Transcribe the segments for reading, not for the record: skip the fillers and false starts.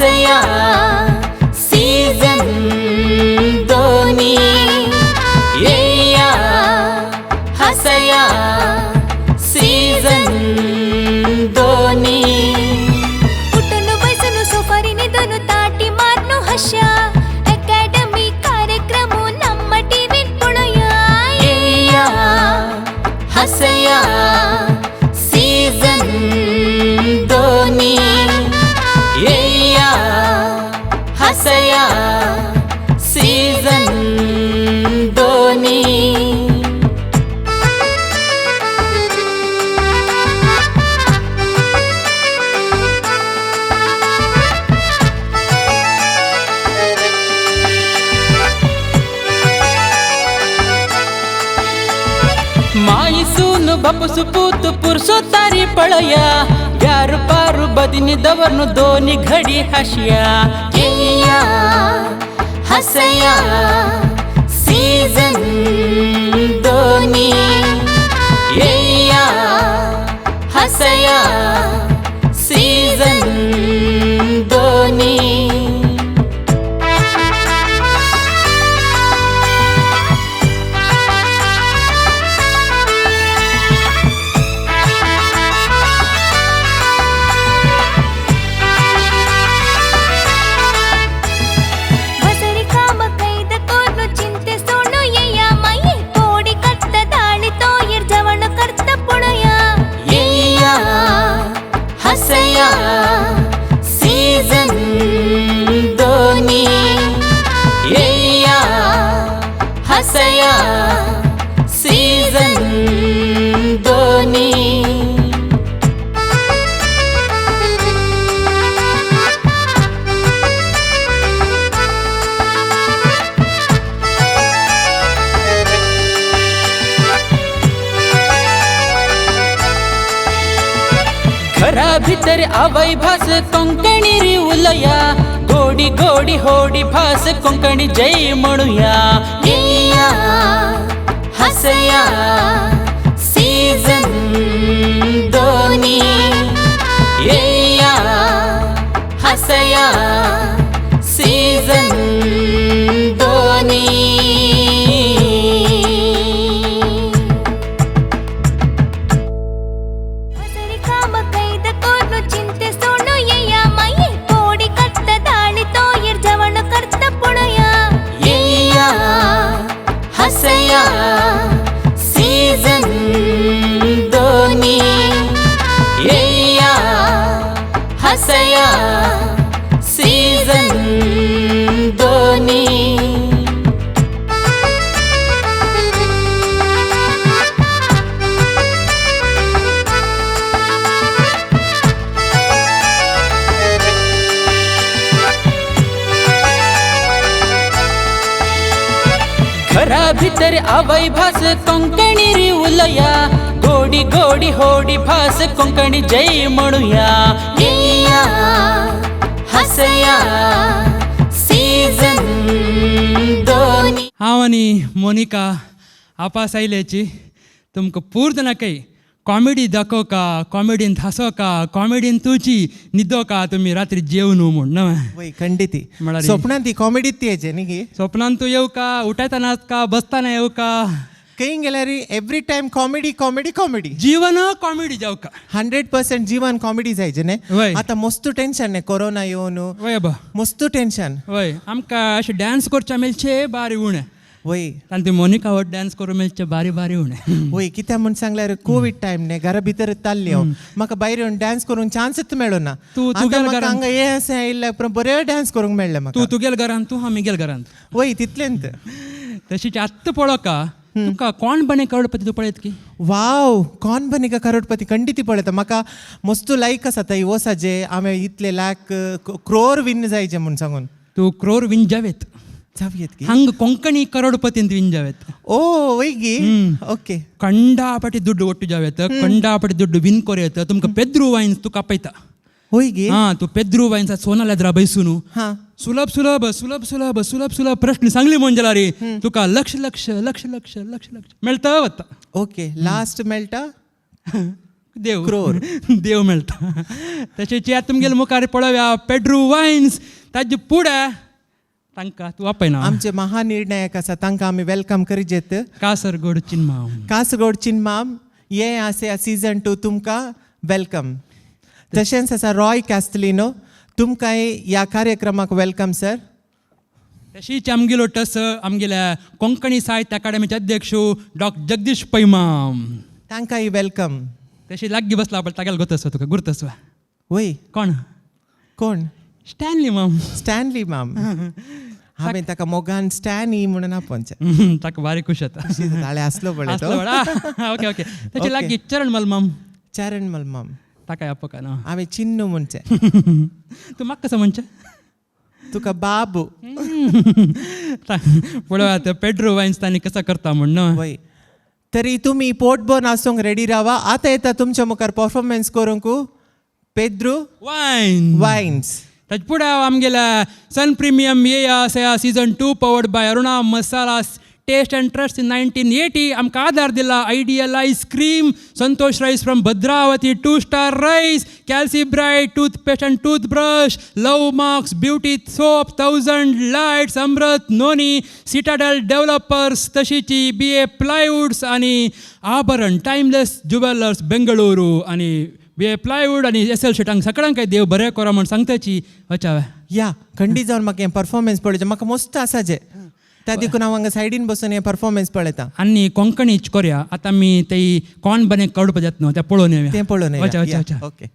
हसया season दोनी येया हसया season दोनी उठून बसून सोफारी निदून ताटी मारनु हशा अकॅडमी कार्यक्रम ನಮ್ಮ ಟಿವಿ ಪೊಳಯ येया हसया सीजन दोनी येया हसया सीजन दोनी. माईसून बापसु पूत पुरसो तारी पळया व्यार पारू बदिनी दवरनु दोनी घडी हशिया येया हसया सीजन दोनी येया हसया सीजन दोनी. ಬಸರಿ ಕಾಮ ಕೈದ ಕೋರ್ನು ಚಿಂತೆ ಸೋಣು ಎಯ್ಯ ಮೈಯೆ ಕೋಡಿ ಕತ್ತ ದಾಳಿ ತೋಯಿರ್ ಜವಣ ಕರ್ತ ಪುಣಯ येया हसया सीजन दोनी येया हसया सीजन दोनी. घरा भितर आवय भास कोंकणी री उलया गोडी गोडी होडी भास कोंकणी जय म्हणूया येया हसया सीजन दोनी येया हसया सीजन दोनी. ಬಸರಿ ಕಾಮ ಕೈದ ಕೋರ್ನು ಚಿಂತೆ ಸೋಣು ಎಯ್ಯ ಮೈಯೆ ಕೋಡಿ ಕತ್ತ ದಾಳಿ ತೋಯಿರ್ ಜವಣ ಕರ್ತ ಪುಣಯ येया हसया सीजन दोनी येया हसया सीजन दोनी. घरा भितर आवय भास कोंकणी री उलया गोडी गोडी होडी भास कोंकणी जय म्हणूया येया हसया सीजन दोनी. हांव आनी मोनिका आपा सायल्याची तुमकां पूर्त नाकाय कॉमेडी दाखोव का, कॉमेडीन हांसो का, कॉमेडीन तुजी न्हिदो का तुमी रात्री जेवन म्हूण ना. वय खंडिती म्हळ्यार स्वप्नांत ती कॉमेडीत ती येचे न्ही की स्वप्नान तूं येव का, उठयतना का, बसतना येव का, खंय गेल्यार every time comedy comedy comedy. जीवन कॉमेडी जावं का. 100% जीवन कॉमेडी जायचे न्ही. वय. आतां मस्त टेन्शन न्ही कोरोना येवन वय बा मस्त टेन्शन. वय आमकां अशें डांस करचें मेळचें बारी उणें वय आनी ती मोनिका वट डांस करूं मेळचें बारी बारी उणें. वय कित्याक म्हूण सांगल्यार कोवीड टायम न्ही घरा भितर ताल्ली हांव म्हाका भायर येवन डांस करूंक चान्सच मेळना. तूं आतां तुगेल्या म्हाका घरांत- हांगा हे अशें आयिल्ल्या उपरांत बरें डांस करूंक मेळ्ळें तूं म्हाका. तुगेल घरांत, तूं हांव मिगेल घरांत. वय तितलेंत. तशीच आत्तां पळोवका तुका कोण बने करोडपती तूं पळयत की? वाव कोण बनेगा करोडपती खंडिती पळयता. म्हाका मस्त लायक आसा थंय वसाचे हांवें इतले लाख क्रोर विन जायचे म्हूण सांगून. तूं क्रोर विन जावेत. जावयेत की हांग कोंकणी करोडपतींत विन जावेत. ओ वय गी ओके. कंडापटी दुड्ಡು ಒಟ್ಟು ಜಾವೇತ, ಕಂಡಾಪಟಿ ದುಡ್ಡು ವಿನ್ ಕೊರೆಯತ್ತ. ತುಮಕ ಪೆದ್ರು ವೈನ್ಸ್ ತೂ ಕಾಪೈತ. वय गी हा तू पेद्रू वायन्स सोनाल एद्रा बैसून हा सुलभ सुलभ सुलभ सुलभ सुलभ सुलभ प्रश्न सांगली म्हूण जाल्यार तुका लक्ष लक्ष लक्ष लक्ष लक्ष लक्ष मेळटा वता. ओके लास्ट मेळटा. देव क्रोर देव मेळटा. तशेंच ह्या तुमगेले मुखार पळोवया पेड्रू वायन्स ताजे पुढे तांकां तूं आपयना आमचे महानिर्णायक आसा तांकां आमी welcome करीजेत. कासरगोड चिन्माम. कासरगोड चिन्माम ये आसा सीजन 2 तुमकां welcome. तशेंच आसा रॉय कास्टलिनो तुमकांय ह्या कार्यक्रमाक welcome sir. तशीच आमगेलो टस आमगेल्या कोंकणी साहित्य अकादमीचे अध्यक्ष डॉ जगदीश पैमाम तांकांय welcome. तशी लागीं बसला पळय तागेलो गोतसो तुका गुर्तसो वय कोण कोण स्टॅनली माम. स्टॅनली माम हांवें ताका मोगान स्टॅनी म्हणून आपोवचें. ताका बारीक खुश जाता. ताळे आसलो पळय तो. Okay okay. तशें लागीं चरणमल माम. चरणमल माम ताका आपका ना हांवें चिन्नू म्हणचें. तूं म्हाका कसो म्हणचें? तुका बाबू. पळोवया पेड्रो वायन्स तांणी कसो करता म्हण. वय तरी तुमी पोटभर आसूंक रेडी रावा. आतां येता तुमच्या मुखार परफॉर्मन्स करूंक पेद्रू वायन वायन्स. ताचे फुडें आमगेल्या सन प्रिमियम ये आसा season 2 powered by Aruna Masala taste and trust in 1980 आमकां आदार दिला ideal ice cream, Santosh rice from Bhadravati, 2 star rice, Calci Bright toothpaste and toothbrush, love marks beauty soap, 1000 lights, Amrut noni, Citadel developers, तशीची बी ए प्लायवूड्स आनी आभरण टायमलेस jewellers Bengaluru आनी बी ए plywood आनी S L शेटांक सगळ्यांक देव बरें करा म्हूण सांगताची. वचा या खंडी जावन म्हाका हें परफॉर्मन्स पळोवचें म्हाका मस्त आसा जे त्या देखून हांव हांगा सायडीन बसून हें परफॉर्मन्स पळयता. आनी कोंकणीच करया आतां आमी ते कोण बने करोडपती जाता न्हू तें पळोवन येवया. तें पळोवन येवया. ओके.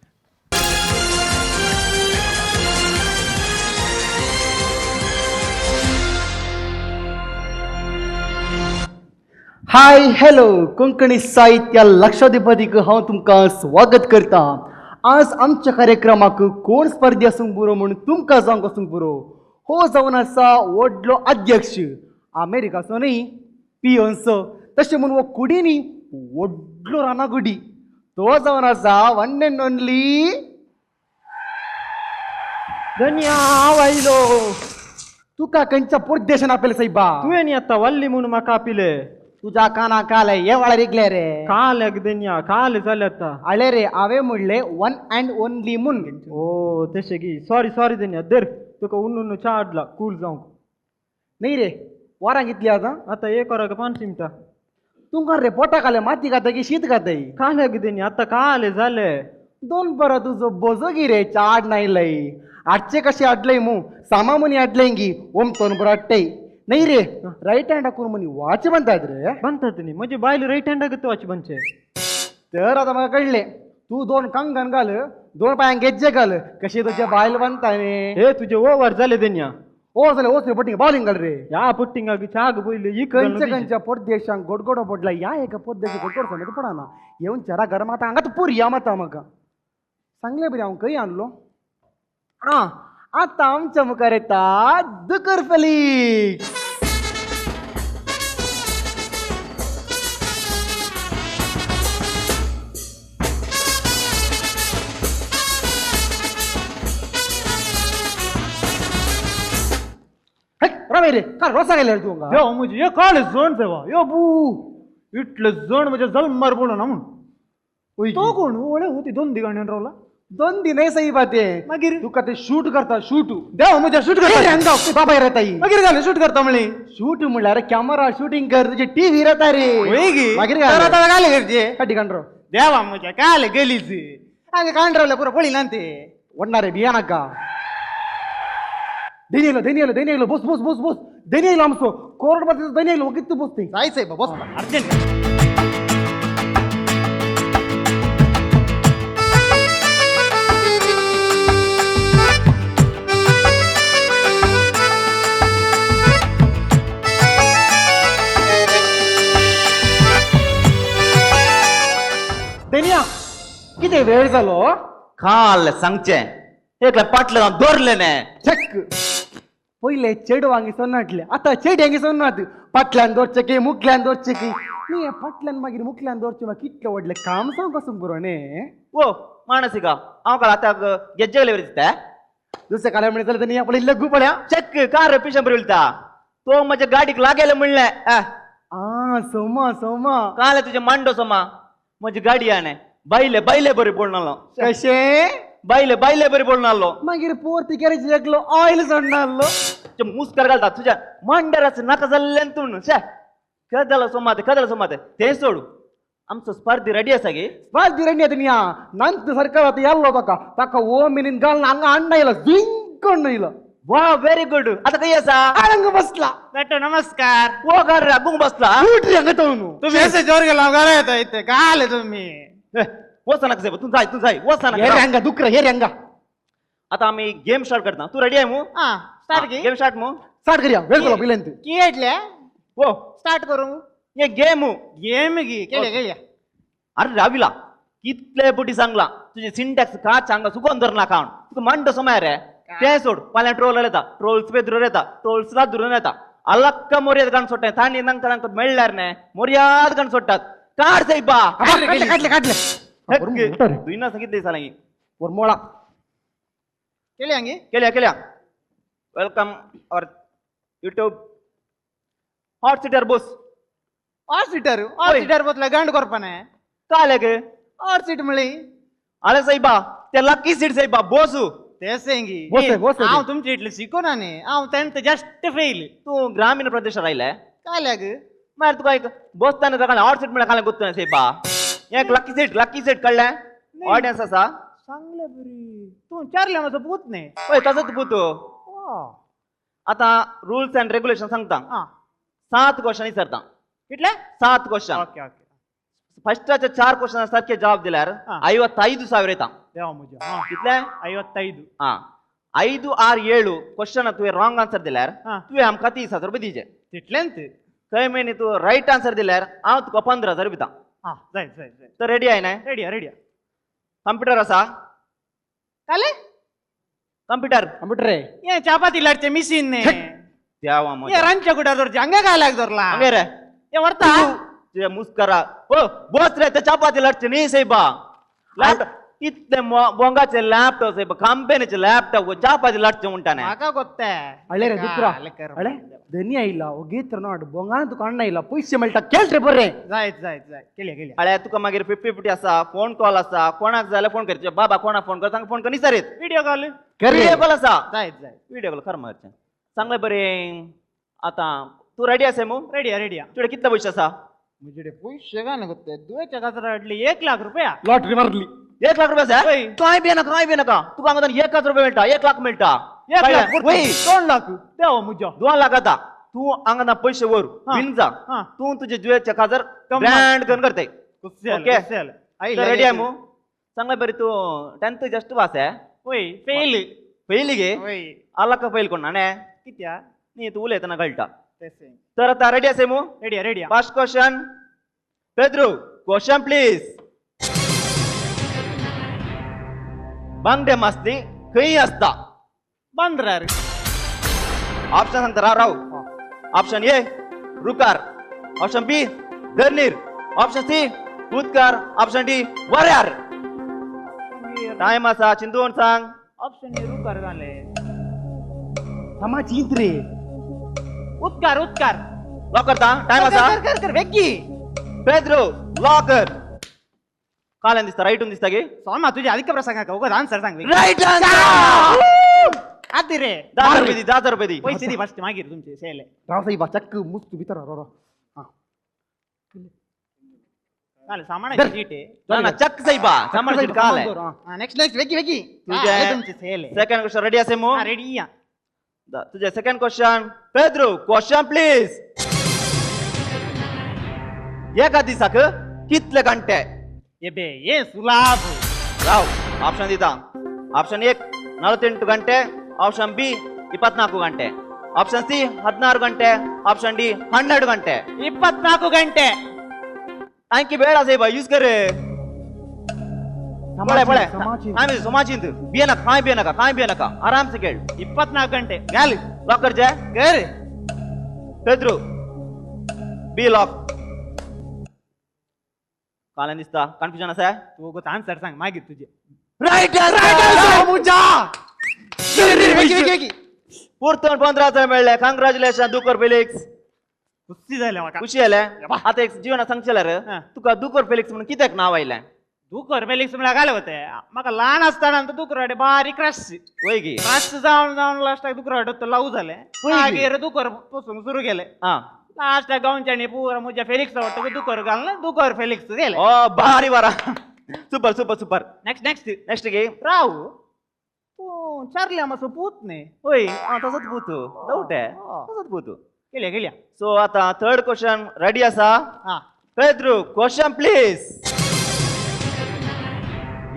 हाय हॅलो कोंकणी साहित्य लक्षाधिपतीक हांव तुमकां स्वागत करता. आज आमच्या कार्यक्रमाक कोण स्पर्धी आसूंक पुरो म्हूण तुमकां जावंक आसूंक पुरो. हो जावन आसा व्हडलो अध्यक्ष अमेरिकाचो न्ही पियन्सो, तशें म्हूण हो कुडीनी व्हडलो रानागुडी, तो जावन आसा वन एंड ओनली धन्या आयलो. तुका खंयच्या परदेशान आपयलें सायबा? तुवें आतां वल्ली म्हूण म्हाका आपयलें. तुझ्या काना काल हे वाळ्यार रिगले रे. काल धन्या काल जालें आतां. आळे रे हांवें म्हणलें वन अँड ओनली म्हूण. ओ तशें गी सॉरी सॉरी धन्या धर तुका उन्नू च्या हाडला कूल जावंक. न्ही रे वरां कितली आतां? आतां 1 वराक 5 मिनटां. तुमकां रे पोटा खालें माती खाताय की शीत खाताय? काल धन्या आतां काल जालें. दोन बरो तुजो बोजो गी रे चाड नायलय हाडचे कशें हाडलय मू सामा मुनी हाडलय गी ओम तोन बरो हाडटय. न्ही रे रायट हँड करून म्हणी वाच बांदतात रे. बांदतात न्ही म्हजी बायल रायट हँडाक वाच बांदचे. तर आतां म्हाका कळ्ळें तूं 2 कंगन घाल 2 पांयांक गेज्जे घाल कशें तुजें बायल बांदता न्ही. हे तुजे ओवर जाले धन्या. ओवर जाले ओस रे पट्टिंग बॉलिंग घाल रे. ह्या पट्टिंगाक च्याग पयली खंयच्या खंयच्या परदेशांक गोडगोडो पडला ह्या एका परदेशाक गोडगोडो समज पडना येवन चरा गरम आतां हांगा पुरया माता म्हाका सांगलें बरें हांव खंय आणलो. आं आतां आमच्या मुखार येता दुकर फेलिक्स. रे काल रोसा गेले रे तूं यो म्हजे हे काळे जण सेवा यो बू इतले जण म्हजे जल्मार पडना म्हूण. तो कोण वळे होती 2 दिगाण्यान रावला. 2 दिन नाही सही बात मागीर तुका ते शूट करता शूट देव म्हज्या शूट करता बाबा रे ताई. मागीर घाले शूट करता म्हणली. शूट म्हणल्यार कॅमेरा शूटिंग कर तुजे टीव्ही राहता रे. मागीर घाले करचे कटी कांड्रो देवा म्हज्या काले गलीच हांगा कांड्रवले पुरो पळयना ते वडणार रे भिया नाका. दैनियलो दैनियलो दैनियलो बस बस बस बस दैनियलो आमचो कोरडपती दैनियलो वगीत बस ते जाय साहेब बस अर्जंट. दैनिया कितें वेळ जालो? काल सांगचें एकल्या पाटले हांव दवरलें न्ही. चेक पयले चेडवांगी सोनाटले आतां चेड्यांगी सोनात पाटल्यान दवरचें की मुखल्यान दवरचें की न्ही. फाटल्यान मागीर मुखल्यान दवरचें मागीर कितलें व्हडलें काम सांग आसूंक पुरो न्ही. ओ मानसिका हांव काल आतां गेज्जे गेले दिसता दुसरें काल्या म्हणलें जाल्यार न्ही आपणें लघु पळया. चेक कार पिशें बरी उलयता तो म्हज्या गाडीक लागेलें म्हणलें. आं सोमा सोमा काल तुजें मांडो सोमा म्हजी गाडी आने बायले बायले बरी बोलनालो कशे बायले बायले बरी बोलनालो मागीर पोर्ती गॅरेज एकलो ऑयल सोडनालो मुस्कर घालता तुझ्या मांडराच नाका जाल्ल्यान तूं शे कदला सोमाते कदला सोमाते ते सोडू आमचो स्पर्धी रेडी आसा गे स्पर्धी रेडी आसा न्ही नंतर सरकार आतां येल्लो ताका ताका ओ मिनीन घालून हांगा अण्णा येयला झिंक अण्णा येयला. वा व्हेरी गुड. आता खंय आसा? हांगा बसला. बेटो नमस्कार. ओ घर हांगा बसला उठ रे हांगा तो न्हू. तुम्ही असे जोर गेला घरा येता इथे काय आले तुम्ही? वचना कसे तूं जाय तूं जाय वचना. हे रे हांगा दुकरा हे रे हांगा. आता आमी गेम स्टार्ट करता. तूं रेडी आहे मू? हां स्टार्ट की गेम स्टार्ट मू? स्टार्ट करया वेळ केलो पयल्यान तूं की येतले ओ स्टार्ट करू हे गेम गेम गी केल्या केल्या. अरे राविला कितले पुटी सांगला तुझे सिंटॅक्स काच हांगा सुकोन धरना खाण तुका मांडो समय रे ते सोड. फाल्यां ट्रोल येता ट्रोल्स पेद्रोर येता ट्रोल्स दुरून येता अलक्क मोर्याद काण सोडटा तांणी तांकां तांकां मेळ्ळ्यार न्ही मोर्याद काण सोडटात. काड सायबा काडले काडले काडले तुयना सांगितले दिसा वरमोळा केल्या गी केल्या केल्या. Welcome our YouTube hot seater Bose. Hot seater hot seater बसला गांड करपाने काय गे हॉट सीट म्हळी. अरे साहेबा ते लकी सीट साहेबा बोसू तेसेंगी बोसे बोसे. हांव तुमचे इतले शिकूना न्ही हांव टेंथ जस्ट फेल. तूं ग्रामीण प्रदेशात राहिले काय लाग मागीर तुका एक बसताना सकाळी हॉट सीट म्हळ्यार काय गुत्त साहेबा. एक लकी सीट लकी सीट कळ्ळें ऑडियन्स आसा सांगले बरी तूं चारले म्हजो पूत न्ही. हय तसोच पूत. आतां रुल्स अँड रेग्युलेशन सांगता. 7 क्वेश्चन विचारता. कितले? 7 क्वेश्चन. Okay okay. फस्टाचे 4 क्वेश्चन सारखे जवाब दिल्यार 55,000 येता. कितले? 55. हां 5 6 7 क्वेश्चन तुवें रॉंग आन्सर दिल्यार तुवें आमकां 30,000 रुपया दिवचे. तितलेंच? खंय म्हयने तूं रायट आन्सर दिल्यार हांव तुका 15,000 रुपया दिता. हां जाय जाय जाय. तर रेडी आहे न्हय? Ready ready. कंप्युटर आसा? काले कंप्युटर कंप्युटर हे चपाती लाटचे मिशीन न्ही. देवा हे रांदच्या कुडार दवरचे हांगा काय लाग दवरला हांगा रे हे व्हरता तुझ्या मुस्करा ओ बोस रे ते चपाती लाटचे न्ही सायबा. लॅपटॉप इतले बोंगाचे लॅपटॉप सायबा कंपनीचे लॅपटॉप चपाती लाटचे म्हणटा न्ही. म्हाका गोत्ते अळे रे दुकरा अळे धनी आयला ओगेत्र not बोंगान तुका अण्णा आयला पयशे मेळटा केल रे बरे. जायत जायत जाय केल्या केल्या. अळे तुका मागीर 50-50 आसा फोन कॉल आसा कोणाक जाय जाल्यार फोन कर. बाबा कोणाक फोन कर तांकां फोन कर विचारीत. व्हिडिओ कॉल व्हिडिओ कॉल आसा. जायत जाय व्हिडिओ कॉल खर मारचें सांगलें बरें. आतां तूं रेडी आसा मू? Ready ready. तुजे कितले पयशे आसा? म्हजे पयशे काय न्हू ते दुयेच्या काजरा हाडली 1 लाख रुपया. लॉटरी मारली. 1 लाख रुपया आसा? कांय बी नाका कांय बी नाका तुका हांगा 1,000 रुपया मेळटा. 1 लाख मेळटा. 1 लाख 2 लाख देवा म्हज्या 2 लाख. आतां तूं हांगा पयशे व्हर विन जा तूं तुजे जुयेचे काजर ग्रँड करून करताय. ओके रेडी आहे मू? सांगलें बरें. तूं 10th just pass आहे? वय फेल. फेल गे? आलाका फेल कोण न्ही कित्या न्ही तूं उलयतना कळटा. तर आता रेडी आसा मू? Ready ready. First question Pedro question please. बांगडे मासली खंय आसता? बांद्रार. ऑप्शन सांगता राव राव. ऑप्शन ए रुकार, ऑप्शन बी धरणीर, ऑप्शन सी उदकार, ऑप्शन डी वाऱ्यार. टायम आसा चिंतून सांग. ऑप्शन ए रुकार घाले. समा चिंत रे. उदकार उदकार लॉक करता. टायम आसा कर कर बेगी. पेद्रो लॉकर काल्यान दिसता रायटून दिसता गे. सोमा तुझे अधिक प्रश्न सांग उगाच आन्सर सांग. Right answer. आती रे 10,000 रुपये दी. 10,000 रुपये दी. पैसे दी फस्ट मागीर तुमचे सेले. राव साहेबा चक्क मुस्त भितर राव राव. हां काल सामानाची चीट आहे. ना ना चक्क साहेबा सामानाची चीट काल आहे. हां नेक्स्ट नेक्स्ट वेगी वेगी. तुझे तुमचे सेले. सेकंड क्वेश्चन रेडी असे मू? हां रेडी. तुझे second question Pedro question please. एका दिसाक कितले घंटे? ये बे ये सुलाभ राव ऑप्शन दिता. ऑप्शन 1 48 ಗಂಟೆ, ಆಪ್ಷನ್ ಬಿ 24 ಗಂಟೆ, ಆಪ್ಷನ್ ಸಿ 16 ಗಂಟೆ, ಆಪ್ಷನ್ ಡಿ 12 ಗಂಟೆ. 24 ಗಂಟೆ. Thank you ಬೇಡ ಸಾಹೇಬ ಯೂಸ್ ಕರೆ. ಬಳೆ ಬಳೆ ಸಮಾಚಿಂದು ಬಿಯನಕ ಕಾಯ್ ಬಿಯನಕ ಕಾಯ್ ಬಿಯನಕ ಆರಾಮ್ ಸೆ ಕೇಳು. 24 ಗಂಟೆ ಗಾಲಿ ಲಾಕರ್ ಜೆ ಗರ್ ಪೆದ್ರು ಬಿ ಲಾಕ್. काल्यान दिसता कन्फ्युजन आसा? तू उगाच आन्सर सांग मागीर तुझे. रायट आन्सर मुजा. पुरतून 15,000 मेळ्ळे. कंग्रॅच्युलेशन दुकर फेलिक्स. खुशी जालें म्हाका. खुशी जालें. आतां एक जिवना सांगचें रे तुका दुकर फेलिक्स म्हणून कित्याक नांव आयलें? दुकर फेलिक्स म्हळ्यार घाले होते म्हाका ल्हान आसतना दुकर बारीक क्रश वय गी क्रश जावन जावन लास्टाक दुकर वाटत लावू जाले मागीर दुकर पोसूंक सुरू केले लास्टाक गांवच्यांनी पुरा म्हज्या फेलिक्स वाटत दुकर घालून दुकर फेलिक्स गेले. ओ बारी बारा super super super. Next next next गे राव तूं चार्ली मातसो पूत न्ही. वय तसोच पूत डाऊट आहे तसोच पूत. केल्या केल्या. सो आता थर्ड क्वेश्चन रेडी आसा. Pedro question please.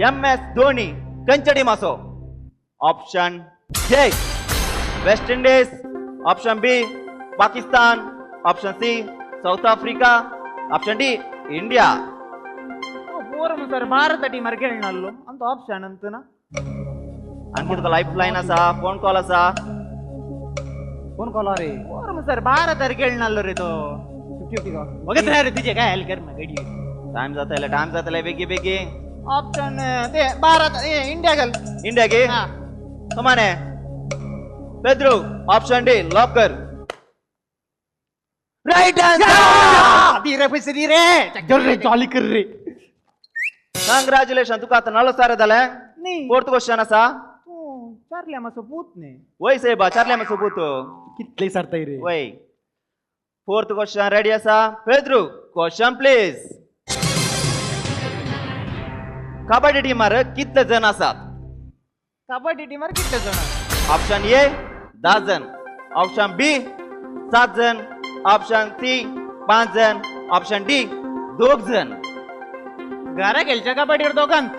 MS Dhoni खंयच्या टिमाचो? Option A West Indies, option B Pakistan, option C South Africa, option D India. पोर सर भारत टीमार खेळणालो अंत ऑप्शन अंत ना. आणखी तुका लाईफ लाईन आसा, फोन कॉल आसा. फोन कॉल रे पोर सर भारतार खेळणालो रे तो. वगैरे नाही रे तुझे काय कर ना गडी. टाइम जातले टाइम जातले बेगी बेगी. ऑप्शन ते भारत इंडिया गल. इंडिया गे कमाने पेद्रो ऑप्शन डी लॉक कर. Right answer. दी रे पैसे दी रे चल रे जॉली कर रे. कंग्रॅच्युलेशन तुका आता 40,000 झाले. फोर्थ क्वेश्चन आसा. तूं चार्ली मातसो पूत न्ही. वय साहेबा चार्ली मातसो पूत. कितले सारताय रे. वय फोर्थ क्वेश्चन रेडी आसा. Pedro question please. कबड्डी टीमार कितले जण आसात? कबड्डी टीमार कितले जण? ऑप्शन ए 10 जण, ऑप्शन बी 7 जण, ऑप्शन सी 5 जण, ऑप्शन डी 2 जण. घरा खेळच्या कबड्डीवर दोघांत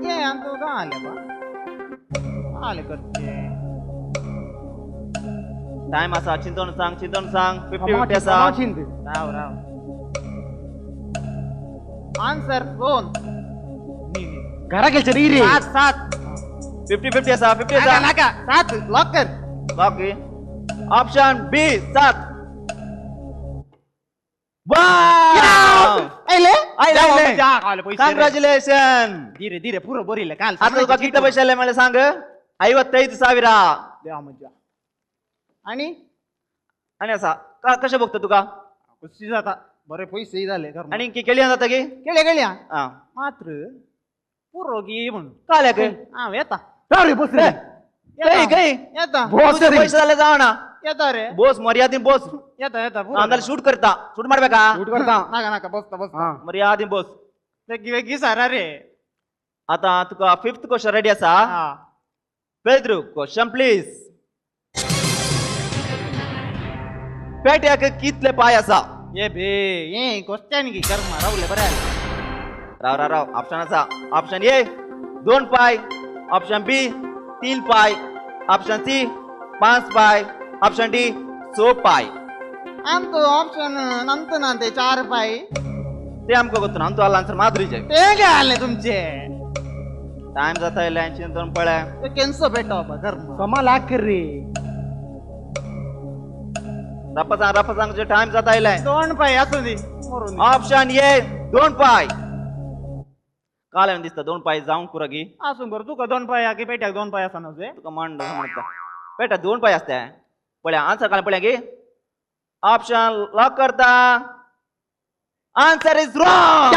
ये दोघां आले बा आले करते. टाइम आसा चिंतून सांग चिंतून सांग. 50-50 आसा. राव राव आन्सर 2. घरा खेळच्या रे रे 7 7. 50-50 आसा. 50 आसा. नाका 7 लॉक कर. लॉक ऑप्शन बी 7. कंग्रॅच्युलेशन. धीरे धीरे पुरो बरिले काल. आता तुका कितले पैसे आले मला सांग? 55,000. देवा मज्जा. आणि आणि असा कशें बघता तुका? खुशी जाता बरे पैसे जाले. आणि केळी जाता की? केळ्या केळ्या मात्र पुरो गी म्हणून काल्याक हांव येता. रे बस रे येता पैसे जाले जावना येता रे बोस मर्यादीन बोस येता येता. अंदाज शूट करता. शूट मारबे का? शूट करता. नाका नाका बसता बसता मर्यादीन बोस. बेगी बेगी सारा रे. आता तुका फिफ्थ क्वेश्चन रेडी आसा. Pedro question please. पेट्याक कितले पाय आसा? ये बे ये क्वेश्चन की कर्म रावले बरे. राव राव राव ऑप्शन आसा. ऑप्शन ए 2 पाय, ऑप्शन बी 3 पाय, ऑप्शन सी 5 पाय, ऑप्शन डी 6 पाय. आमतो ऑप्शन नंतर ना ते 4 पाय ते आमकां गोत्तु ना. आमचो आन्सर माधुरीचे ते काय आले तुमचे. टाइम जाता येयले चिंतून पळय. ते केन्सो पेटो कर्म समा लाख कर रे. रप्पा सांग रप्पा सांग टाइम जाता येयले. 2 पाय आसूं दी. ऑप्शन ए 2 पाय. काल येवन दिसता 2 पाय जावंक पुरो गी. आसूं बरं तुका 2 पाय की पेट्याक 2 पाय आसा न्हू तुका मांड म्हणटा पेट्याक 2 पाय आसता. पळय आन्सर काल पळय की ऑप्शन लॉक करता. Answer is wrong.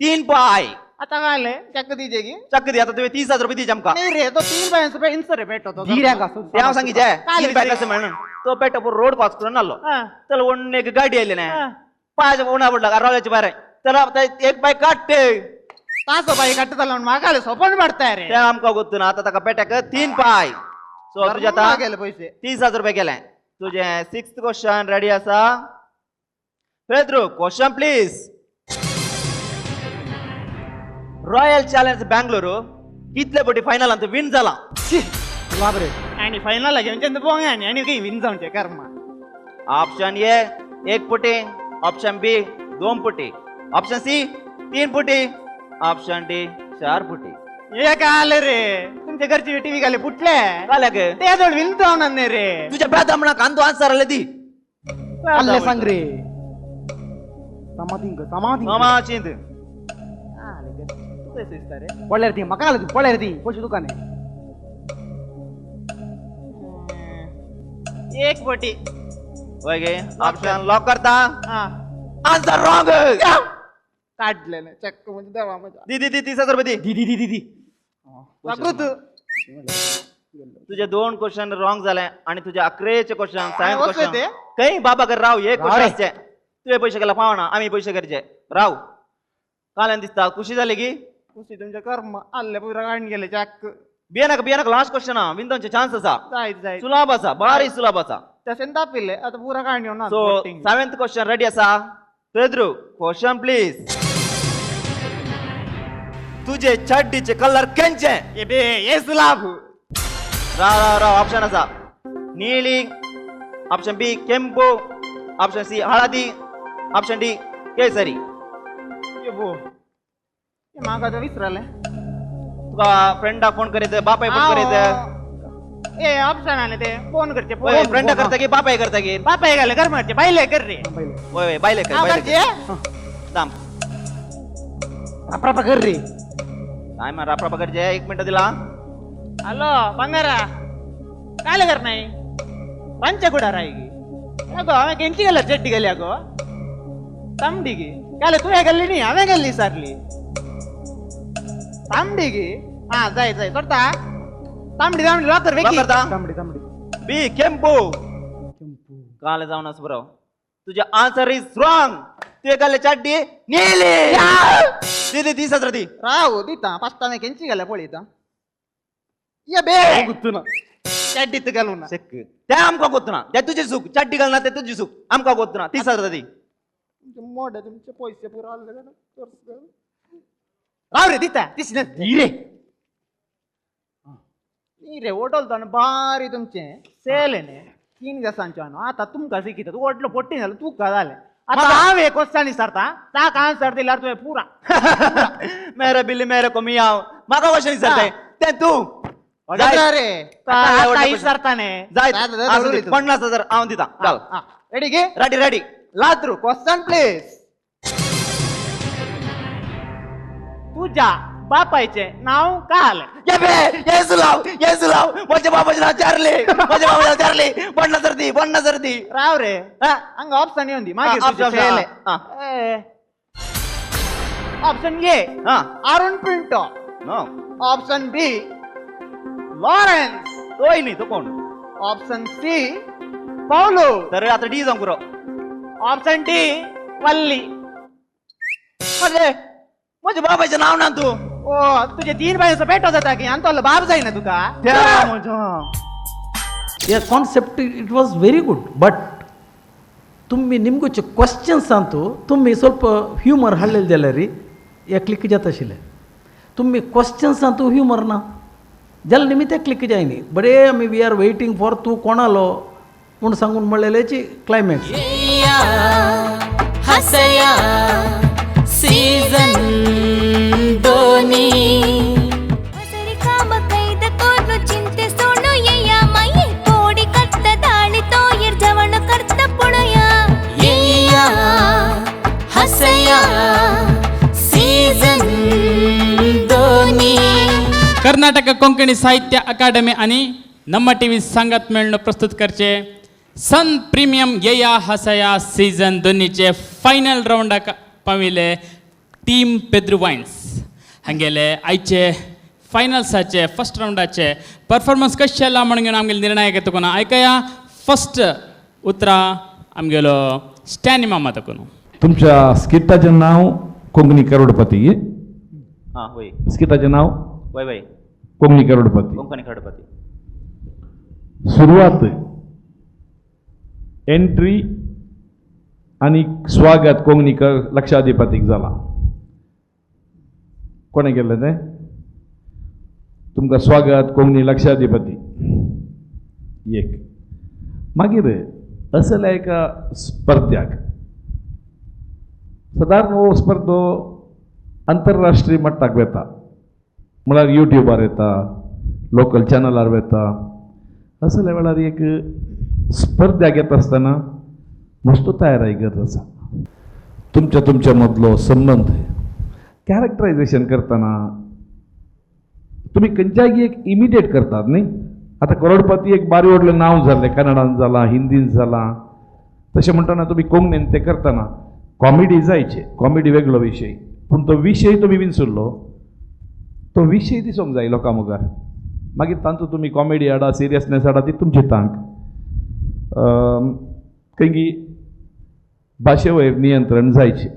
3 पाय. आता काय आले चक्क दीजे की चक्क दी. आता तुम्ही 30,000 रुपये दीजे आमकां. नाही रे तो 3 पाय इंसर रे पेटो तो ते हांव सांगिचे 3 पाय कशें म्हणून. तो पेटो रोड क्रॉस करून आलो त्याला ओडून एक गाडी आयली ना पांच उणा पडला रोल्याचे भायर त्याला एक पाय काडटे तासो पाय काडटा म्हणून म्हाका सोपण पडता रे. ते आमकां गोत्तु ना. आता ताका पेट्याक 3 पाय. सो तुजे आतां गेले पैसे 30,000 रुपये गेले. तुझे 6th question ready आसा. Pedro question please. Royal challenge Bengaluru कितले पटी फायनल अंत विन जाला? आणि फायनल घेऊन बोंग आणि काही विन जावचे कर्म. ऑप्शन ए 1 पुटी, ऑप्शन बी 2 पुटी, ऑप्शन सी 3 पुटी, ऑप्शन डी 4 पुटी. हे काय आले रे तुमच्या घरची टीव्ही घाले फुटले ते जोड विन जावणार नाही रे. तुझ्या बेदा म्हणा कांदो आन्सर आले दी आले सांग रे. समाधिंग समाधिंग समाचिंत पडले रे ती म्हाका आले पडले रे ती पयशे दुकान 1 पटी. वय गे ऑप्शन लॉक करता. Answer wrong. काडलेले चक्क म्हणजे देवा म्हज्या. दी दी दी 30,000 रुपये दी. दी दी दी दी दी. जागृत. तुझे 2 क्वेश्चन रॉंग झाले आणि तुझे 11 क्वेश्चन 7 वचले क्वेश्चन ते? काही बाबा कर राव एक राव क्वेश्चन रे. आसचे तुझे पैसे गेला पावना आम्ही पैसे करचे राव. काल्यान दिसता खुशी झाली की खुशी तुमचे कर्म आल्ले पुरा काडून गेले चक्क. बियनाक बियनाक लास्ट क्वेश्चन हा विंदोनचे चान्स आसा. जायत जायत सुलाब आसा बारी सुलाब आसा. तशें दापिल्ले आतां पुरा काडून येवना. सो 7th question ready आसा पेद्रू क्वेश्चन प्लीज. तुझे चड्डीचे कलर केंचे? ए बे हे सुलाभ. राव राव राव ऑप्शन आसा नीली, ऑप्शन बी केंपू, ऑप्शन सी हळदी, ऑप्शन डी केसरी. ये बो हे म्हाका आतां विसरलें. तुका फ्रेंडाक फोन करीत बापाय फोन करीत. ए ऑप्शन आले ते फोन करचे. वय फ्रेंडा करता की बापाय करता की? बापाय घाले कर मारचे बायले कर रे. वय वय बायले कर हांव बायले करचे. कर. थांब रापरापा कर रे. काय मा रापरापा करचे 1 मिनिट दिला. हॅलो बंगारा काय कर नाही पंचकुडार आहे की अगो हांवें केंची गेल्या चड्डी गेली अगो तांबडी गी काल तुवें गेल्ली न्ही हांवें गेल्ली सारली तांबडी गी. हा जाय जाय सोडता तांबडी तांबडी लॉकर वेगी. करता तांबडी तांबडी बी केंपू. काल जावन आसा बरो तुझे आन्सर is wrong. तुवें घाल्ले चड्डी नीली. दी दी 30,000 दी. राव दिता फस्ट हांवें केंची गेल्या पळयता. ये बे गुत्तू ना चड्डीत घालूं ना चेक ते आमकां गोत्तू ना ते तुजी चूक चड्डी घालना ते तुजी चूक आमकां गोत्तू ना. 30,000 दी. तुमचे मोडे तुमचे पैसे पुरा आले राव रे दिता दिसले दी रे. न्ही रे होटल तो बारी तुमचे सेल न्ही 3 दिसांचे न्हू आतां तुमकां शिकिता तूं व्हडलो पोट्टी जालो तुका जालें आतां हांव एक क्वेश्चन विचारता ताका आन्सर दिल्यार तुवें पुरा. मेरे बिल्ली मेरे को मियाव म्हाका क्वेश्चन विचारताय ते तूं रे आतां विचारता न्ही. जाय 50,000 हांव दिता. घाल रेडी गे? Ready ready. Ladru question please. तुझ्या बापायचे नाव काय? ये बे ये सुलाव ये सुलाव माझ्या बाबाचे नाव चार्ली माझ्या बाबाचे नाव चार्ली. 50,000 दी 50,000 दी. राव रे हांगा ऑप्शन येवन दी मागीर option, तुजे हा. ऑप्शन ए हा Arun Pinto, no option B Lawrence, तोय न्ही तो कोण, ऑप्शन सी पावलो, तर आतां डी जावंक पुरो, ऑप्शन डी वल्ली. अरे म्हज्या बाबाचें नांव ना तूं. ओ तुझे 3 बायचो पेटो जाता की आनी तो बाप जायना तुका. हे concept it was very good but तुम्ही निमगोचे क्वेश्चन्स अंतू तुम्ही ಸ್ವಲ್ಪ ಹ್ಯೂಮರ್ हाडलेले जाल्यार हे क्लिक जाता आशिल्लें. तुम्ही क्वेश्चन्स अंतू ह्युमर ना जाल्यार निमित्त क्लिक जायनी. बरे आमी we are waiting for तूं कोणालो म्हूण सांगून म्हणलेल्याची क्लायमॅक्स. हसया सीझन 2. काम कैद कोर्नु चिंते सोडू येया माये कोडी कत्त दाळी तोयर जवण करत पुणया येया हसया सीझन 2. कर्नाटक कोंकणी साहित्य अकादमी आणि नम्मा टीव्ही सांगात मेळणं प्रस्तुत करचे सन प्रीमियम येया हसया सीझन 2चे फायनल राऊंडाक पाविले टीम पेद्रू वायन्स हांगेले आयचे फायनल्साचे फर्स्ट राऊंडाचे परफॉर्मन्स कशें आला म्हणून आमगेले निर्णायक तुका आयकया. फर्स्ट उतरां आमगेलो स्टॅनी मामा तकून. तुमच्या स्किटाचें नांव कोंकणी करोडपती. हां वय स्किटाचें नांव वय वय कोंकणी करोडपती. कोंकणी करोडपती. सुरवात एंट्री आनी स्वागत कोंकणी लक्षाधिपतीक जाला. कोणें केल्लें तें? तुमकां स्वागत कोंकणी लक्षाधिपती एक. मागीर असल्या एका स्पर्ध्याक सादारण हो स्पर्धो आंतरराष्ट्रीय मट्टाक वेता, म्हळ्यार युट्युबार येता, लोकल चॅनलार वेता. असल्या वेळार एक स्पर्ध्याक येता आसतना मस्त तयारी गरज आसा. तुमच्या तुमच्या मदलो संबंद कॅरेक्टरायझेशन करतना तुमी खंयच्याय एक इमिडिएट करतात न्ही. आतां करोडपती एक बारी व्हडलें नांव जालें, कन्नडान जालां, हिंदीन जालां. तशें म्हणटना तुमी कोंकणीन तें करतना कॉमेडी जायचे, कॉमेडी वेगळो विशय, पूण तो विशय तुमी विंचुल्लो तो विशय दिसूंक जाय लोकां मुखार. मागीर तातूंत तुमी कॉमेडी हाडा, सिरियसनेस हाडा, ती तुमची तांक. खंयगी भाशे वयर नियंत्रण जायचें.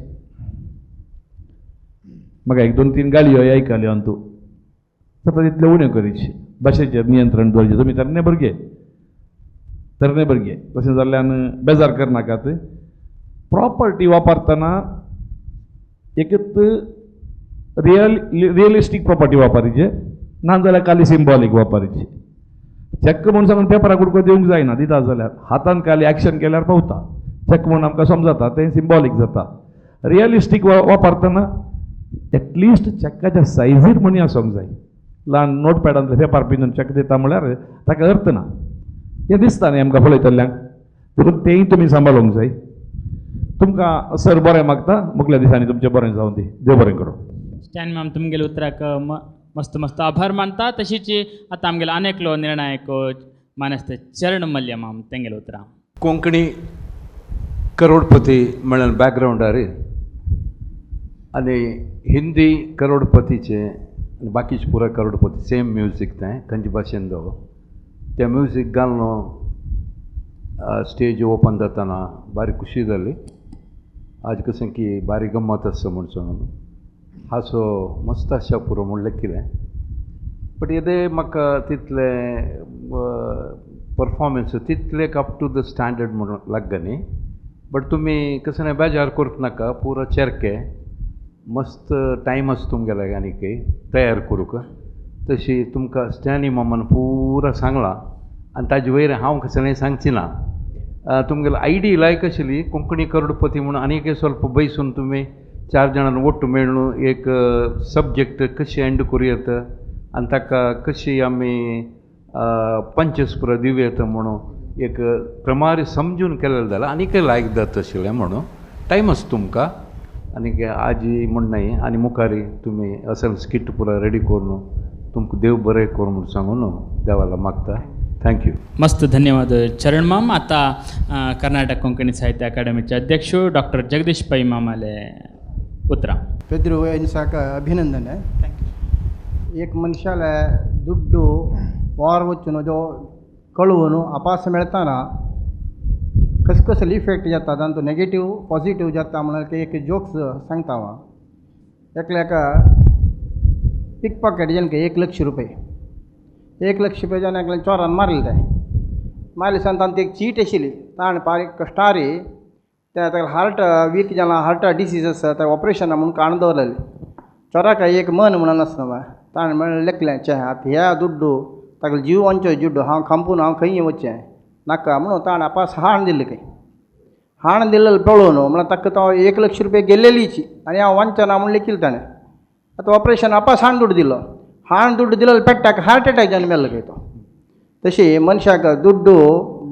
म्हाका एक दोन तीन गाळयो आयकल्यो अंतू, जाता तितल्यो उण्यो करीची, भाशेचेर नियंत्रण दवरचें. तुमी तरणे भुरगे, तरणे भुरगे तशें जाल्ल्यान बेजार करनाकात. प्रॉपर्टी वापरतना एकच रियलिस्टीक प्रॉपर्टी वापरीचे, ना जाल्यार खाली सिंबॉलीक वापरीचे. चॅक म्हूण सांगून पेपराक कुडको दिवंक जायना, दिता जाल्यार हातान खाली एक्शन केल्यार पावता. चॅक म्हूण आमकां समजता, तें सिंबॉलीक जाता. रियलिस्टीक वापरतना एटलिस्ट चॅकाच्या सायजीर म्हणी आसूंक जाय. ल्हान नोटपॅडांतले पेपर पिंजून चॅक दिता म्हळ्यार ताका अर्थ ना. हें दिसता न्ही आमकां पळयतल्यांक, देखून तेंय तुमी सांबाळूंक जाय. तुमकां सर बरें मागता, मुखल्या दिसांनी तुमचें बरें जावं दी. देव बरें करूं. स्टॅन मॅम तुमगेले उतराक मस्त मस्त आभार मानता. तशीच आतां आमगेलो आनेकलो निर्णायक मानेस्त चरण मल्य माम तेंगेले उतरां. कोंकणी करोडपती म्हणून बॅकग्रावंडार आनी हिंदी करोडपतीचे आनी बाकीचे पुराय करोडपती सेम म्युजीक तें खंयचे भाशेन दो तें म्युजीक घालून स्टेज ओपन जातना बारी खुशी जाली. आज कशें की बारी गम्मत आसा म्हूण सांगून हासो मस्त आसा पुरो म्हूण लेखिलें. बट येदे म्हाका तितलें परफॉर्मन्स तितले अप टू the standard म्हणून लागना न्ही. बट तुमी कशें न्ही बेजार करूंक नाका, पुरो चेरके मस्त टायम आसा तुमगेले आनीकय तयार करूंक. तशी तुमकां स्टॅनी मामान पुरा सांगलां आनी ताजे वयर हांव कशें न्ही सांगची ना. तुमगेलो आयडी लायक आशिल्ली कोंकणी करोडपती म्हणून आनीक स्वल्प बैसून तुमी चार जाणां ओट्ट मेळून एक सब्जेक्ट कशी एंड करूं येता आनी ताका कशी आमी पंचस पुरा दिवं येता म्हणून एक प्रमाणे समजून केलें जाल्यार आनीकय लायक जाता आशिल्लें म्हणून टायम आसा तुमकां. आनीक आजी म्हण न्हय आनी मुखारी तुमी असल स्किट पुरा रेडी करून तुमकां देव बरें करूं म्हूण सांगून देवाला मागता. Thank you. मस्त धन्यवाद चरण माम. आतां कर्नाटक कोंकणी साहित्य अकादमीचे अध्यक्ष डॉक्टर जगदीश पै मामाले उतरां. पेद्रू वैन्साक अभिनंदन. एक मनशाले दुड्डू वार वचून जो कळवून अपास मेळतना कस कसले इफेक्ट जाता तांचो नेगेटीव पॉझिटीव जाता म्हणल्यार एक जोक्स सांगता हांव. एकल्याक पिक पॉकेट जालें 1 लक्ष रुपये, 1 लक्ष रुपये जावन एकल्यान चोरान मारले ते मारले सान तांची एक चीट आशिल्ली ताणें बारीक कश्टारी ते ताका हार्ट वीक जाला, हार्ट डिसीज आसा, ते ऑपरेशना म्हणून काडून दवरलेलें. चोराक एक मन म्हणून आसना ताणें म्हणलें लेखलें चे आतां ह्या दुड्डू ताका जीव वनचो जुड्डू हांव खांपून हांव खंय वचचें नाका म्हणून ताणें आपास हाण दिल्लें खंय हाण दिल्लें पळोवन म्हणल्यार ताका तो 1 लक्ष रुपये गेल्लेलीची आनी हांव वांचना म्हूण लेखिल्लें ताणें. आतां ऑपरेशन आपास हाण दुड्डू दिलो, हाण दुड्डू दिलो पेट्टाक हार्ट एटॅक जावन मेलो खंय तो. तशी मनशाक दुड्डू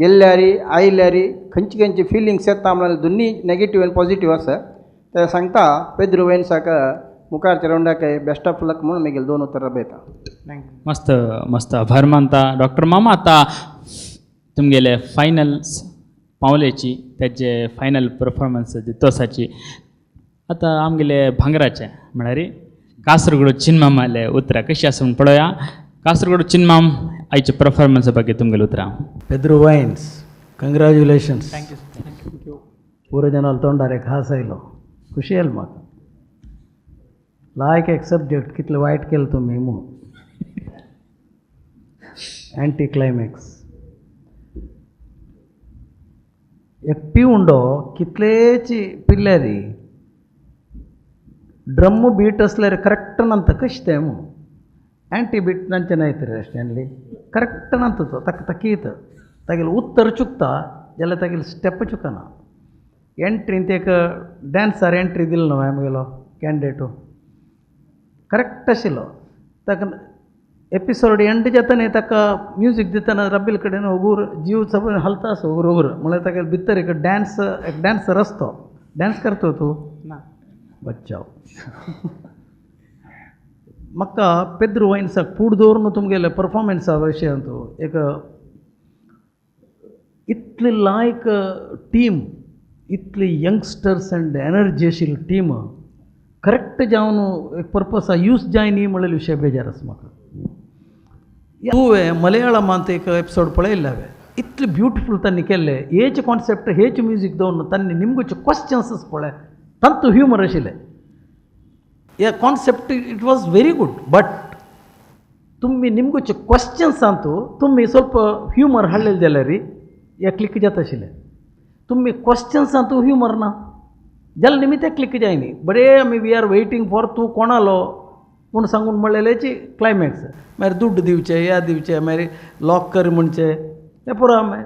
गेल्ल्यारी आयल्यारी खंयची खंयची फिलिंग्स येता म्हणल्यार दोन्ही नेगेटीव आनी पॉझिटीव आसा. ते सांगता पेद्रू वैन्साक मुखारच्या रावंडाक बेस्ट ऑफ लक म्हणून मागीर 2 उतरां बयता. मस्त मस्त आभार मानता डॉक्टर मामा. आतां तुमगेले फायनल पावलेची तेजे फायनल परफॉर्मन्स दितोसाची आतां आमगेले भांगराचे म्हळ्यार कासरगोड चिन्मामाले उतरां कशी आसा म्हूण पळोवया. कासरगोड चिन्माम आयचे परफॉर्मन्सा ಬಗ್ಗೆ तुमगेले उतरां. Pedro Vines, congratulations. Thank you. ಪೂರ ಜನ ತೋಂಡಾರೆ खास आयलो खुशी आयल म्हाका. लायक एक सब्जेक्ट कितले वायट केलं तुमी म्हणून अँटी क्लायमॅक्स. एक पिवंडो कितलेची पिल्ल्यारी ड्रम बीट असल्यार करेक्ट नंत कशें तें म्हणून अँटी बीट नंचे नायत रे स्टॅनली करेक्ट नंत तो ताका तकीत तागेलें उत्तर चुकता जाल्यार तागेलें स्टेप चुकना. एंट्रीन ते एक डांसर एंट्री दिलो न्हू आमगेलो कॅन्डिडेटू करेक्ट आशिल्लो. ताका एपिसोड एंड जाता न्ही ताका म्युजीक दितना रब्बील कडेन उगूर जीव सगळो हालता आसो उगूर उगूर म्हणल्यार ताका भितर एक डांस एक डांसर आसतो. डांस करतो तूं ना बच्चाव. म्हाका पेद्रू वैन्साक फूड दवरून तुमगेले परफॉर्मन्सा विशयांत एक इतली लायक टीम, इतली यंगस्टर्स अँड एनर्जी आशिल्ली टीम करेक्ट जावन एक पर्पस यूज जाय न्ही म्हणलेले विशय बेजार आसा म्हाका. तुवें मलयाळमांत एक एपिसोड पळयल्ले हांवें, इतले ब्युटिफूल तांणी केल्ले, हेच कॉन्सेप्ट हेच म्युजीक दवरून तांणी निमगोचे क्वेश्चन्स पळय, तांतू ह्युमर आशिल्लें. हे concept it was very good, but तुमी निमगोचे क्वेश्चन्सांतू तुमी ಸ್ವಲ್ಪ ह्युमर हाडलेले जाल्यार हे क्लिक जाता आशिल्लें. तुमी क्वेश्चन्सांतू ह्युमर ना जाल्यार निमित्त क्लिक जायनी. बरें आमी we are waiting for तूं कोणालो म्हूण सांगून म्हणलेल्याची क्लायमॅक्स, मागीर दुड्ड दिवचे ह्या दिवचे, मागीर लॉक कर म्हणचे, ते पुरो मागीर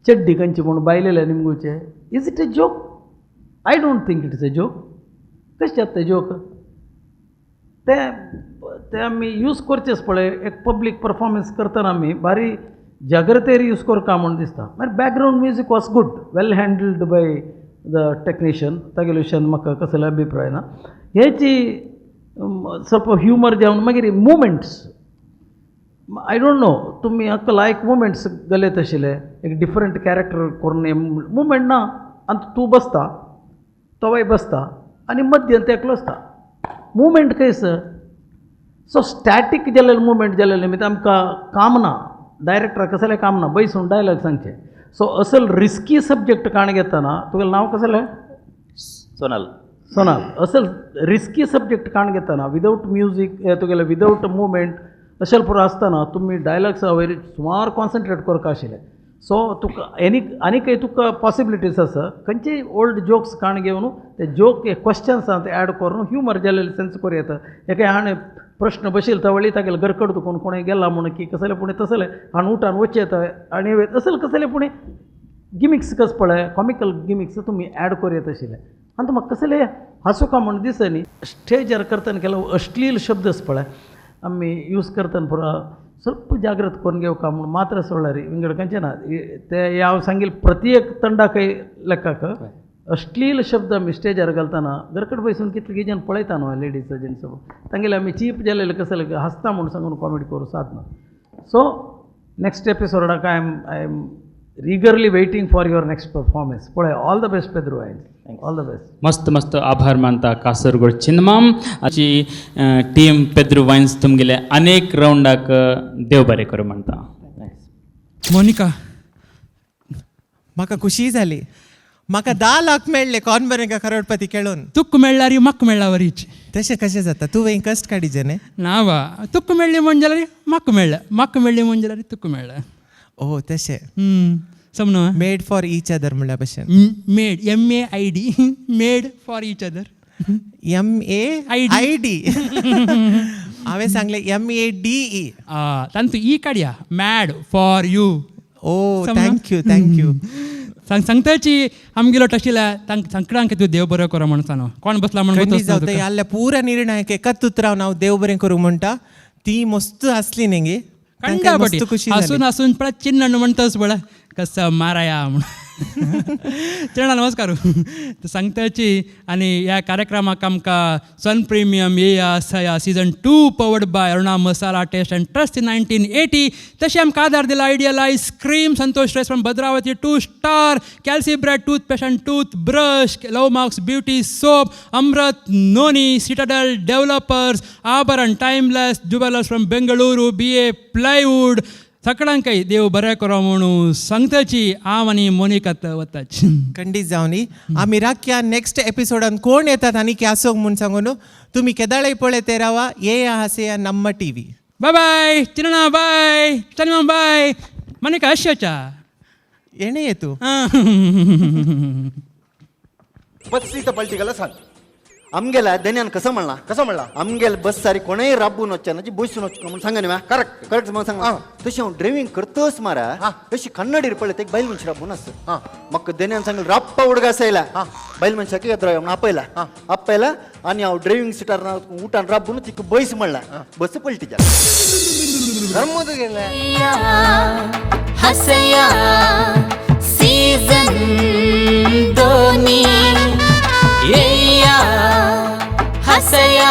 चड्डी खंयची म्हूण बायलेले निमगुचे. Is it a joke? I don't think it is a joke. कशें जाता तें जोक? ते ते आमी यूज करचेच पळय, एक पब्लीक परफॉर्मन्स करतना आमी भारी जाग्रतेर यूज करता म्हूण दिसता. मागीर background music was good, well handled by the technician, तागेले विशयान म्हाका कसलो अभिप्राय ना. हेची ಸ್ವಲ್ಪ ह्युमर जावन मागीर मुवमेंट्स, I don't know तुमी हाका लायक मुवमेंट्स गलेत आशिल्ले, एक डिफरंट कॅरेक्टर करून मुवमेंट ना, आनी तूं बसता तोवय बसता आनी मध्यांत एकलो आसता, मुवमेंट खंयस. सो स्टॅटीक जाल्लें मुवमेंट जाल्लें निमित्त आमकां काम ना, डायरेक्टराक कसलें काम ना, बैसून डायलॉग सांगचे. सो असल रिस्की सब्जेक्ट काण घेतना तुगेलें नांव कसलें? सोनल. सोनाल. असल रिस्की सब्जेक्ट काण घेतना विदावट म्युजीक तुगेलें विदावट मुवमेंट अशें पुरो आसतना तुमी डायलॉग्सा वयर सुमार कॉन्सन्ट्रेट करपा आशिल्लें. सो तुका एनी आनीकय तुका पॉसिबिलिटीज आसा, खंयचेय ओल्ड जोक्स काण घेवन ते जोक क्वेश्चन्सांत एड करून ह्युमर जाल्लें सेन्स करूं येता. एके हाणें प्रश्न बशिल्लो तवळी तागेले घरकड तुकून कोणें गेला म्हूण की कसलें पूण तसलें हाणें उठान वचचें येता आनी असलें कसलें पूण गिमिक्स कस पळय कॉमिकल गिमिक्स तुमी एड करूं येता आशिल्लें. आनी म्हाका कसलें हांसूका म्हूण दिसनी. स्टेजार करतना केलो अश्लील शब्दस पळय आमी यूज करतना पुरो ಸ್ವಲ್ಪ ಜಾಗೃत करून घेवका म्हूण मात्र सोडल्यार विंगड खंयचें ना. ते हांव सांगील प्रत्येक तंडाकय लेखाक अश्लील शब्द आमी स्टेजार घालतना घरकड बैसून कितले जण पळयता न्हू लेडीज जेंट्स तांगेले आमी चीप जाल्ले कसले हांसता म्हूण सांगून कॉमेडी करूं सादना. सो नेक्स्ट एपिसोडाक I am eagerly waiting for your next performance. पळय all the best Pedro, all the best. मस्त मस्त आभार मानता कासरगोड चिन्माम आची टीम पेद्रू वायन्स तुमगेले अनेक रावंडाक देव बरें करूं म्हणटा. मोनिका, म्हाका खुशी जाली, म्हाका 10 लाख मेळ्ळे कोण बरें करोडपती खेळून. तुक मेळ्ळारी म्हाका मेळ्ळा वरीच. तशें कशें जाता? तुवें कश्ट काडिजे न्ही? ना वा, तुक मेळ्ळी म्हण जाल्यार म्हाका मेळ्ळें, म्हाका मेळ्ळी म्हण जाल्यार तुका मेळ्ळें. ओ तशें. समनो मेड फॉर इच अदर म्हणल्या भशेन. Made, MAID, made for each other. MAID. हांवें सांगलें MADE. तांतू ई काडया, mad for you. Oh thank you, thank you. सांगताची आमगेलो टशिल्या संकडांक तूं देव बरो करो म्हण सांग. कोण बसला म्हण जावं पुरा निर्णय एकाच उतरावन हांव देव बरें करूं म्हणटा. ती मस्त आसली न्ही गे, हसून हसून पळय चिन्न म्हणटाच पळय कसं माराया म्हण. चिन्ना नमस्कार. सांगताची आनी ह्या कार्यक्रमाक आमकां सन प्रिमियम येया सया season 2 powered by Aruna Masala taste and trust in 1980. तशें आमकां आदार दिला Ideal ice cream, Santosh rice from Bhadravati 2 star, Calci bread toothpaste and tooth brush, love marks beauty soap, Amrut noni, Citadel developers, Abharan timeless jewellers from Bengaluru, BA plywood. सगळ्यांकय देव बरें करो म्हणून सांगताची हांव आनी मोनिका वताची. खंडीत जावनी आमी राखया नेक्स्ट एपिसोडान कोण येतात आनी आसोंक म्हूण सांगून तुमी केदाळय पळयते रावा. ये हासया नम्म टीव्ही. बाय बाय चिन्ना, बाय चन्ना, बाय मोनिका. अश्योच्या येणे तूं बस पलटी गेला सांग. आमगेला दन्यान कसं म्हणला? कसं म्हणला? आमगेल बस सारी कोणेय राबून वचना जी बसून वचना म्हणून सांगा न्ही. करेक्ट करेक्ट म्हणून सांगा. तशें हांव ड्रायव्हिंग करतच मारा तशी कन्नडीर पळयता एक बायल मनशी राबून आसता. म्हाका दन्यान सांगलें राबपा उडगा आसयला बायल मनशाक येत राव म्हणून आपयला आपयला आनी हांव ड्रायव्हिंग सिटार उठान राबून तिका बैस म्हणला. बस पलटी जाली. हसया सीझन 2 येया हसया.